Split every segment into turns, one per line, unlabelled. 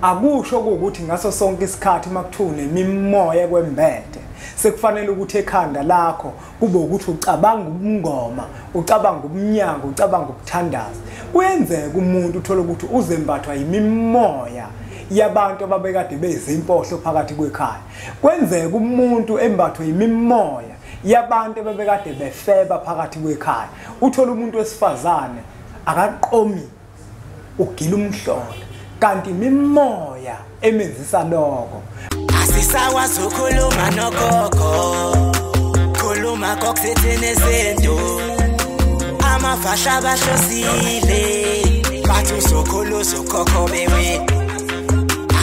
Akusho ukuthi ngaso sonke isikhathi makuthiwa unemimoya kwembethe sekufanele ukuthi ekhanda lakho kube ukuthi ucabanga ubungoma, ucabanga ubunyango, ucabanga ukuthandaza. Kuyenzeka umuntu uthola ukuthi uzembathwa yimimoya yabantu ababekade bezimpohlo phakathi kwekhaya. Kwenzeka umuntu embathwe yimimoya yabantu ababekade befeba phakathi kwekhaya. Uthola umuntu wesifazane akaqomi, ugila umhlola, kanti imimoya emenzisa lokho.
Asisakwazi ukukhuluma nogogo, khuluma kokuthini izinto, amafasha bahlosile, bathi uzokhulu uzokhokho bewe.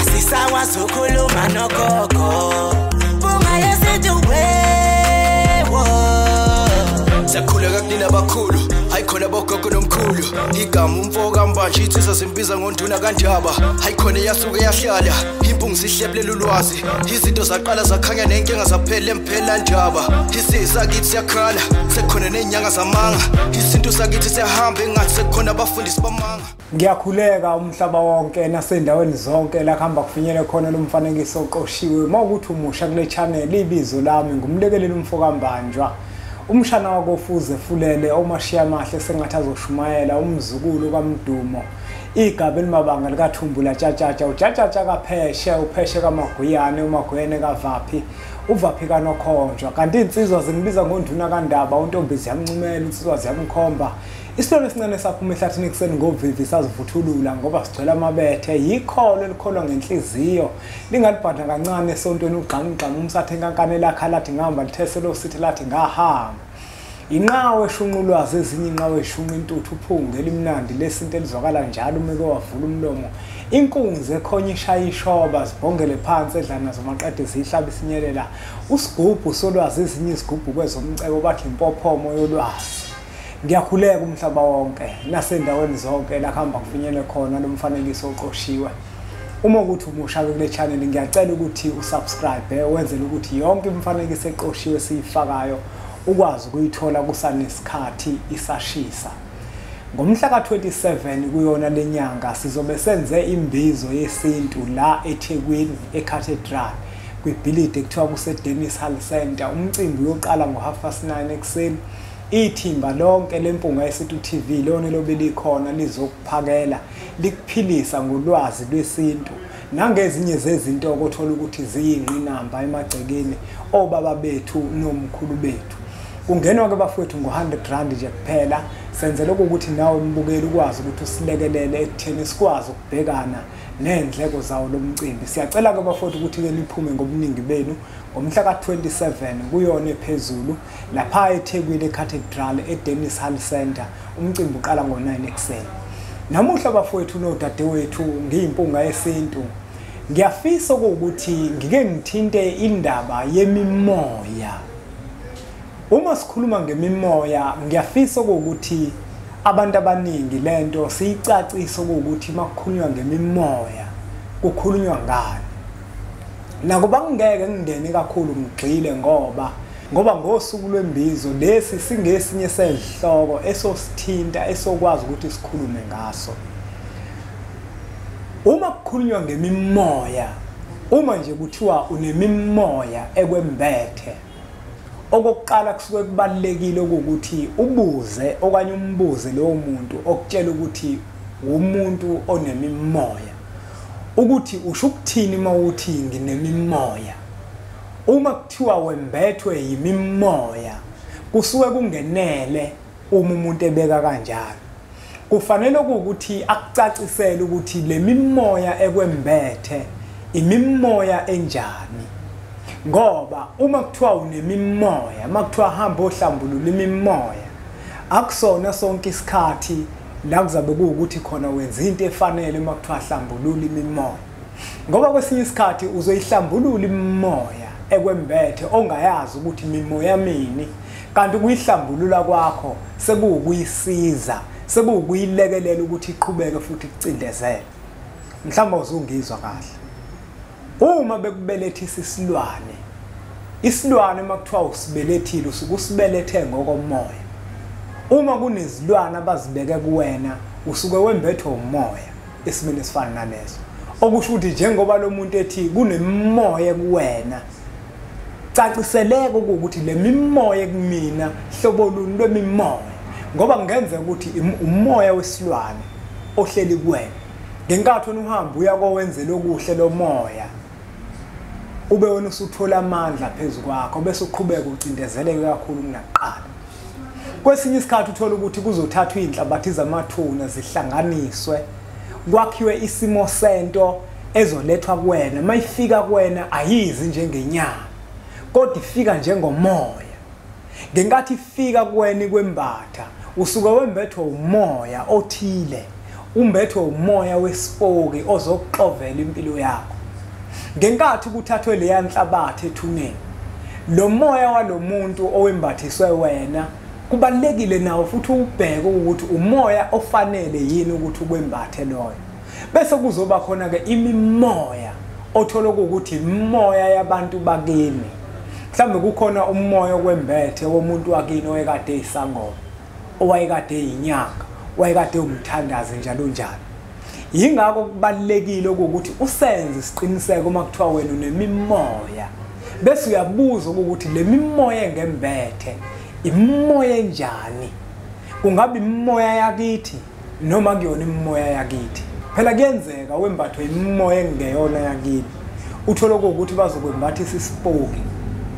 Asisakwazi ukukhuluma nogogo, bunga yesintu wewo.
Siyakhuleka kunina abakhulu, hayi khona bogogo nomkhulu. Igama umfo kaMbanje insizwa zimbiza ngonduna kaNdaba. Hayi khona yasuke yahlala, impungu sihlebulela ulwazi. Izinto zaqala zakhanya nenkinga zaphela emphela ndaba. Isizwe sakithi siyakhala, sekukhona nezinyanga zamanga. Isintu sakithi siyahamba engathi sekukhona abafundisi bamanga.
Ngiyakhuleka umhlaba wonke nasendaweni zonke la kuhamba kufinyele khona lo mfanekiso oqoshiwe. Uma ukuthi umusha kule channel, ibizo lami ngumlekeleli umfo kaMbanjwa, umshana wakofuze fulele omashiya amahle sengathi azoshumayela, umzukulu kaMdumo, igaba elimabanga likaThumbula Tshatshatsha, uTshatshatsha kaPheshe, uPheshe kaMaguyane, uMaguyane kaVaphi, uVaphi kaNokhonjwa. Kanti insizwa zingibiza ngonduna kaNdaba, untombi ziyamncumela, insizwa ziyamkhomba. Isilwane esincane saphuma ehlathini ekuseni ngovivi sazivuthulula ngoba sigcwele amabethe. Yikholo elikholwa ngenhliziyo, lingalibhadla kancane esontweni ugqamugqamu umsathe enkankane lakha lathi ngihamba lithese losithi lathi ngahamba. Inqawe eshunqa ulwazi, ezinye inqawe eshunqa intuthu, uphunga elimnandi lesintu elizwakala njalo uma eke wavula umlomo. Inkunzi ekhonya ishaya ishoba, zibhongele phansi edla nazo maqede ziyihlaba isinyelela. Usigubhu solwazi, ezinye izigubhu kwezomcebo bathi impophomo yolwazi. Ngiyakhuleka umhlaba wonke nasendaweni zonke la kuhamba kufinyele khona lo mfanekiso oqoshiwe. Uma ukuthi umusha kule channel, ngiyacela ukuthi usubscribe wenzele ukuthi yonke imifanekiso eqoshiwe siyifakayo ukwazi ukuyithola kusanesikhathi isashisa. Ngomhla ka-27 kuyona lenyanga sizobe senze imbizo yesintu la eThekwini eCathedral kwibhilidi ekuthiwa kuse-Dennis Hall Center. Umcimbi uyoqala ngo-9:30 ekuseni. Ithimba lonke leMpunga Yesintu TV lona lobe likhona lizokuphakela likuphilisa ngolwazi lwesintu nangezinye zezinto okuthola ukuthi ziyingqinamba emagcekeni obaba bethu nomkhulu bethu. Kungenwa ke bafowethu ngo-100 rand nje kuphela. Senze lokho ukuthi nawe mbukeli ukwazi ukuthi usilekelele ekutheni sikwazi ukubhekana nendleko zawo lomcimbi. Siyacela ke bafowethu ukuthi ke niphume ngobuningi benu ngomhla ka-27 kuyona ephezulu lapha eThekwini eCathedral eDennis Hall Center. Umcimbi uqala ngo-9 ekuseni. Namuhla bafowethu nodadewethu, ngiyimpunga yesintu, ngiyafisa ukuthi ngike ngithinte indaba yemimoya. Uma sikhuluma ngemimoya, ngiyafisa ukuthi abantu abaningi lento siyicacise ukuthi makukhulunywa ngemimoya kukhulunywa ngani. Nakuba ngingeke ngingene kakhulu ngigxile ngoba ngosuku lwembizo lesi singesinye sezihloko esosithinta esokwazi ukuthi sikhulume ngaso. Uma kukhulunywa ngemimoya, uma nje kuthiwa unemimoya ekwembethe, okokuqala kusuke kubalulekile ukuthi ubuze okanye umbuze lowo muntu okutshela ukuthi umuntu onemimoya ukuthi usho ukuthini uma uthi nginemimoya. Uma kuthiwa wembethwe yimimoya, kusuke kungenele uma umuntu ebeka kanjalo. Kufanele ukuthi akucacisele ukuthi le mimoya ekwembethe imimoya enjani. Ngoba uma kuthiwa unemimoya, uma kuthiwa hamba ohlambulula imimoya, akusona sonke isikhathi la kuzabe kuwukuthi khona wenza into efanele uma kuthiwa hlambulula imimoya. Ngoba kwesinye isikhathi uzoyihlambulula imimoya ekwembethe ongayazi ukuthi imimoya mini, kanti ukuyihlambulula kwakho sekuwukuyisiza, sekuwukuyilekelela ukuthi iqhubeke futhi ikucindezele. Mhlawumbe uzungizwa kahle. Uma bekubelethisa isilwane, isilwane uma kuthiwa usibelethile usuke usibelethe ngokomoya. Uma kunezilwane abazibeke kuwena usuke wembethwe umoya esimeni esifana naleso. Okusho ukuthi njengoba lo muntu ethi kunemimoya kuwena, caciseleke ukuthi le mimoya kumina hlobo luni lwemimoya, ngoba kungenzeka ukuthi umoya wesilwane ohleli kuwena. Ngenkathi wena uhamba uya kowenzela okuhle lo moya, ube wena usuthola amandla phezu kwakho bese uqhubeka ucindezeleke kakhulu kunakuqala. Kwesinye isikhathi uthola ukuthi kuzothathwa iy'nhlabathi zamathuna zihlanganiswe, kwakhiwe isimo sento ezolethwa kuwena. Mayifika kuwena ayizi njengenyama, kodwa ifika njengomoya. Ngenkathi ifika kuwena ikwembatha, usuke wembethwe umoya othile, umbethwe umoya wesipoki ozokuxovela impilo yakho. Ngenkathi kuthathwe leya nhlabathi ethuneni, lo moya walomuntu owembathiswe wena kubalulekile nawo futhi ubheke ukuthi umoya ofanele yini ukuthi ukwembathe loyo. Bese kuzoba khona ke imimoya othola ukuthi imimoya yabantu bakini. Mhlawumbe kukhona umoya okwembethe womuntu wakini owayekade eyisangoma, owayekade eyinyanga, owayekade umthandazi njalo njalo. Yingakho kubalulekile ukuthi usenze isiqiniseko uma kuthiwa wena unemimoya, bese uyabuza ukuthi le mimoya engembethe imimoya enjani. Kungabe imimoya yakithi noma kuyona imimoya yakithi? Phela kuyenzeka wembathwe imimoya engeyona yakini, uthole ukuthi bazokwembathisa isipoki.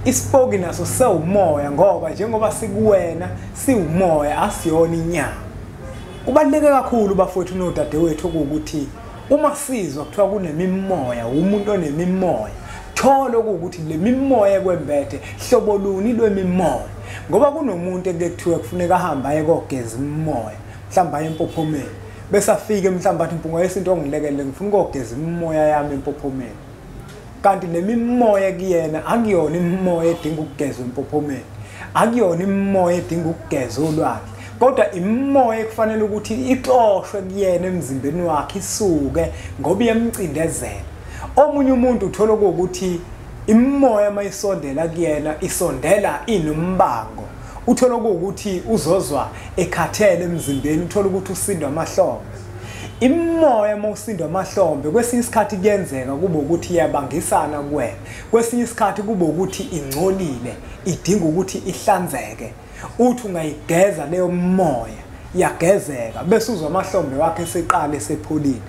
Isipoki naso sewumoya, ngoba njengoba sikuwena siwumoya, asiyona inyama. Kubaluleke kakhulu bafowethu nodadewethu ukuthi uma sizwa kuthiwa kunemimoya, umuntu onemimoya, thola ukuthi le mimoya ekwembethe hlobo luni lwemimoya. Ngoba kunomuntu ekuthiwe kufuneka ahambe aye kogeza imimoya, mhlawumbe aye empophomeni, bese afike mhlawumbe athi Mpunga Yesintu ongilekelele, ngifuna ukogeza imimoya yami empophomeni. Kanti le mimoya kuyena akuyona imimoya edinga ukugezwa empophomeni, akuyona imimoya edinga ukugezwa olwandle, kodwa imimoya ekufanele ukuthi ixoshwe kuyena emzimbeni wakhe isuke, ngoba iyamcindezela. Omunye umuntu uthola ukuthi imimoya mayisondela kuyena isondela inombango, uthola ukuthi uzozwa ekhathele emzimbeni, uthola ukuthi usindwa amahlombe. Imimoya mawusindwa amahlombe kwesinye isikhathi kuyenzeka kube ukuthi iyabangisana kuwena, kwesinye isikhathi kube ukuthi ingcolile, idinga ukuthi ihlanzeke. Uthi ungayigeza leyo moya, iyagezeka, bese uzwa amahlombe wakhe eseqala esepholile.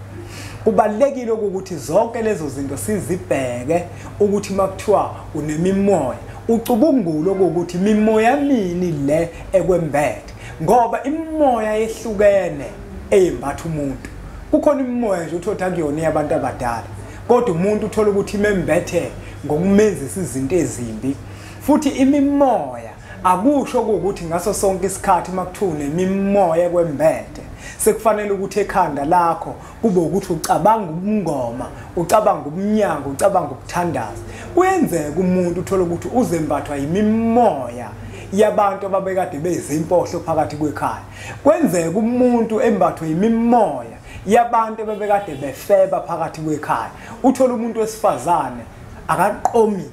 Kubalulekile ukuthi zonke lezo zinto sizibheke ukuthi makuthiwa unemimoya, ucubungule ukuthi imimoya mini le ekwembethe, ngoba imimoya yehlukene eyembatha umuntu. Kukhona imimoya nje uthola akuyona yabantu abadala, kodwa umuntu uthola ukuthi imembethe ngokumenzisa izinto ezimbi. Futhi imimoya akusho ukuthi ngaso sonke isikhathi makuthiwa unemimoya ekwembethe sekufanele ukuthi ekhanda lakho kube ukuthi ucabanga ubungoma, ucabanga ubunyango, ucabanga ukuthandaza. Kuyenzeka umuntu uthola ukuthi uzembathwa imimoya yabantu ababekade bezimpohlo phakathi kwekhaya. Kwenzeka umuntu embathwe imimoya yabantu ababekade befeba phakathi kwekhaya. Uthola umuntu wesifazane akaqomi,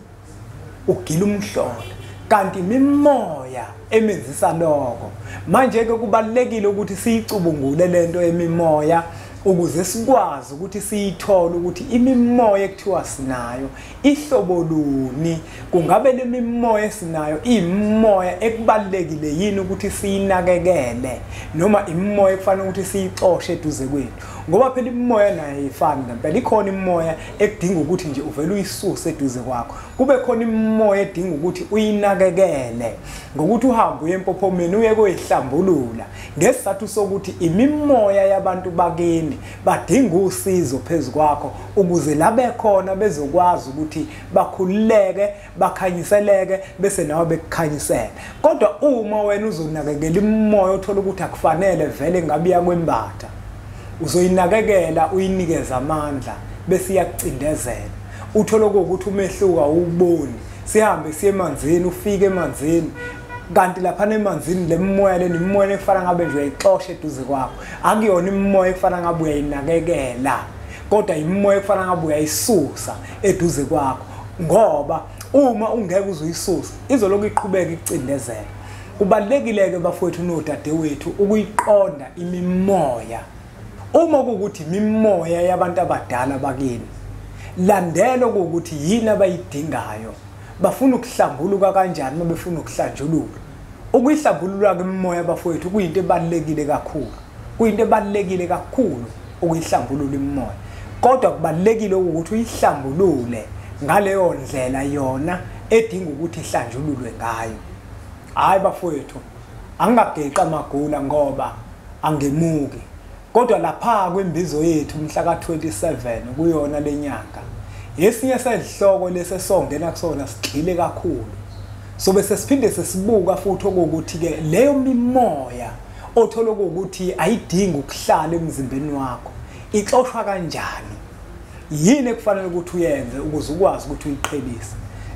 ugila umhlola, kanti imimoya emenzisa lokho. Manje ke kubalulekile ukuthi siyicubungule lento yemimoya ukuze sikwazi ukuthi siyithole ukuthi imimoya ekuthiwa sinayo ihlobo luni. Kungabe le mimoya esinayo imimoya ekubalulekile yini ukuthi siyinakekele, noma imimoya ekufanele ukuthi siyixoshe eduze kwethu? Ngoba phela imimoya nayo ayifani ngempela. Ikhona imimoya ekudinga ukuthi nje uvele uyisuse eduze kwakho, kube khona imimoya edinga ukuthi uyinakekele ngokuthi uhambe uye empophomeni uye koyihlambulula, ngesizathu sokuthi imimoya yabantu bakini badinga usizo phezu kwakho ukuze labe khona bezokwazi ukuthi bakhululeke, bakhanyiseleke, bese nawe bekukhanyisele. Kodwa uma wena uzonakekela imimoya uthola ukuthi akufanele vele ngabe iyakwembatha, uzoyinakekela uyinikeza amandla bese iyakucindezela. Uthola ukuthi umehluko awuboni. Sihambe siye emanzini, ufike emanzini, kanti lapha emanzini le mimoya le imimoya efana ngabe nje uyayixosha eduze kwakho. Akuyona imimoya efana ngabe uyayinakekela, kodwa imimoya efana ngabe uyayisusa eduze kwakho, ngoba uma ungeke uzuyisusa izoloku iqhubeka ikucindezela. Kubalulekile ke bafowethu nodadewethu ukuyiqonda imimoya, Uma kuwukuthi imimoya yabantu abadala bakini, landela ukuthi yini abayidingayo, bafuna ukuhlambuluka kanjani uma befuna ukuhlanjululwa. Ukuyihlambulula kwemimoya bafowethu kuyinto ebalulekile kakhulu, kuyinto ebalulekile kakhulu ukuyihlambulula imimoya. Kodwa kubalulekile ukuthi uyihlambulule ngaleyo ndlela yona edinga ukuthi ihlanjululwe ngayo. Hayi bafowethu, angingageqi amagula ngoba angemuki. Kodwa lapha kwimbizo yethu mhla ka-27 kuyona lenyanga, esinye sezihloko lesesongena kusona sigxile kakhulu. So bese siphinde sesibuka futhi okuthi ke leyo mimoya othola ukuthi ayidingi ukuhlala emzimbeni wakho ixoshwa kanjani, yini ekufanele ukuthi uyenze ukuze ukwazi ukuthi uyiqhelise.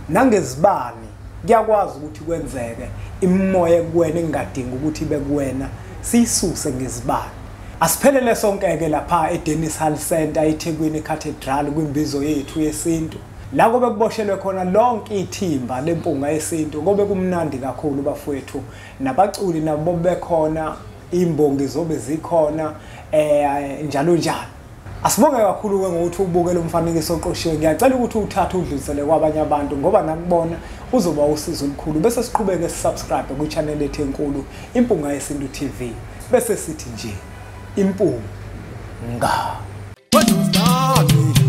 Nangezibani kuyakwazi ukuthi kwenzeke imimoya kuwena engadingi ukuthi ibe kuwena, siyisuse ngezibani. Asiphelele sonke-ke lapha eDennis Hall Center eThekwini Cathedral kwimbizo yethu yesintu, la kobe kuboshelwe khona lonke ithimba lempunga yesintu. Kobe kumnandi kakhulu bafowethu, nabaculi nabo bekhona, imbongi zobe zikhona, njalo njalo. Asibonge kakhulu-ke ngokuthi ubuke lo mfanekiso oqoshiwe. Ngiyacela ukuthi uwuthathe udlulisele kwabanye abantu ngoba nakubona uzoba usizo olukhulu. Bese siqhubeke sisubscribe kwi-channel yethu enkulu Impunga Yesintu TV. Bese sithi nje impunga.
What